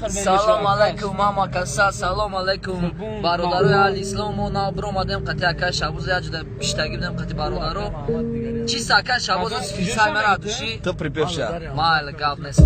Салом алайкум, мама каса, салом алайкум. Бародарои аҳли ислом, мо нав биромадем қати акай Шабоз, як ҷода пиштагӣ будем қати бародаро. Чист, акай Шабоз, фисай мара души? Ту припевша. Майли, гап нест.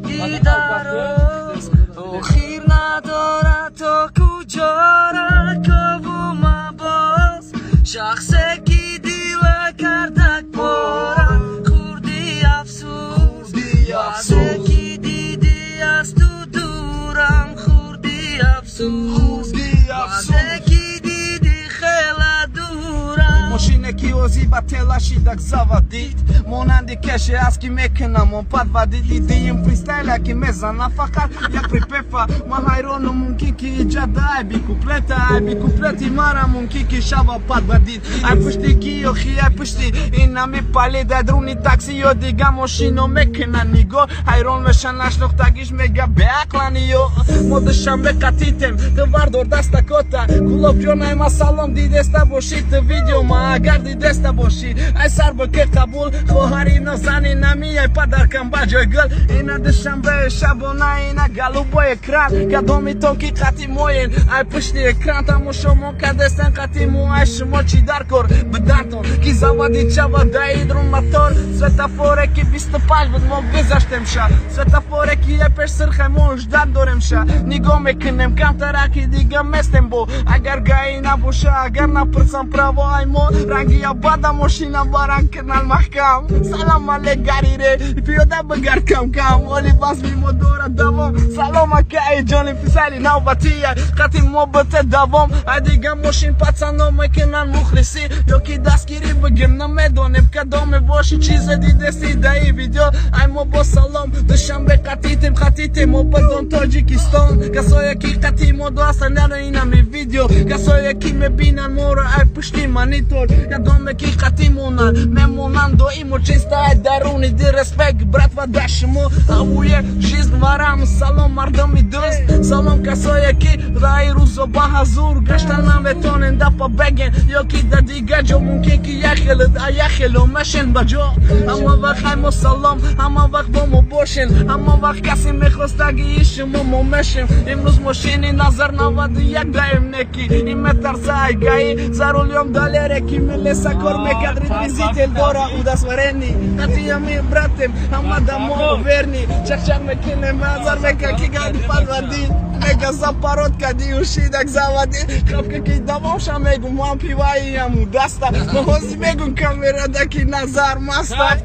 Дидароз охир надорад, то куҷора ковума боз, шахсе ки дила кардак пора, хурди афсӯс, баъде ки дидӣ аз ту дурам, хурди афсӯс, баъде ки дидӣ хела дурам. Мошине ки озӣ ба тела шидак заводит, монанди кеше аст, ки мекунам он подводит. Дидиим фристайла, ки мезана фақат як припева. Ман ҳайронум, мумкин ки иҷада айби куплета, айби куплети мара мумкин ки шава подводит. Ай пушти ки охи, ай пушти инами палид, ай друни такси ё дига мошино мекунан нигоҳ, ҳайрон мешан, нашнохтагиш мега беақлани. Ё мо Душанбе қатитем, ту вардор даста кота Кулобҷон, ай салом, дидеста бошӣ ту видео ма, агар дидеста бошӣ, ай сар бикӣ қабул, хоҳари нозани нами, ай падаркам ба ҷой гул. Ина Душанбе шабона, ина голубой экран, кадомитон ки қати моен ай пушти экран тамошомо кардестен қати мо, ай шумо чӣ дар кор бидантон ки заводи чава даидрун мотор. Светофоре ки 25 буд, мо гузаштем ша, светофоре ки е пеш сирхе, мо ждан дорем ша, нигоҳ мекунем камтараки дига местем бо, агар гаи набоша, агар напурсам право, ай мо ранги ябада мошина баранг кунан маҳкам. Салом алек, гарире пиёда бигард кам кам, оли базми мо дорад давом. Салом, акаи ҷони, фисали навбатия қати мо бите давом. Ай дига мошин пацано мекунан мухлисӣ ё ки дастгирӣ бигем, намедонем кадоме боши, чизе дидеси даи видео, ай мо бо салом. Душанбе қатитем, қатитем мо бидон Тоҷикистон, касое ки қати мо доастанд инами видео, касое ки мебинанд моро ай пушти монитор, кадоме ки қати монанд, мемонанд доимо чиста ай даруни ди. Респект, братва, да шумо авуе жизнь варам. Салом, мардуми дӯст, салом, касое ки раи рӯзо ба ҳазур гашта наметонен, дапа беген ё ки да дига ҷо, мумкин ки яхел яхело мешен ба ҷо. Ҳама вақт ай мо салом, ҳама вақт бо мо бошен, ҳама вақт касе мехостагии шумо мо мешем. Имрӯз мошини назар 91 даем неки ин метарса ай гаи, за рулём Далере, ки милеса кор мекард, реквизитель дора удостоверение, қатиями братем, ҳама дамо верный, чақчақ мекунем, назар мека ки гади подводит, мега запорот кади ушидак заводи хапка ки давом ша, мегум ман пиваияму даста мо ҳози мегум камерада ки назар маста.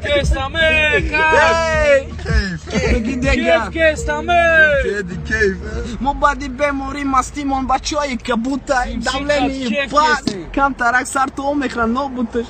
Беги дега. Мо баъди беморӣ мастимон ба чои кабута, давление пад камтарак сар то мехӯрад нобуташ.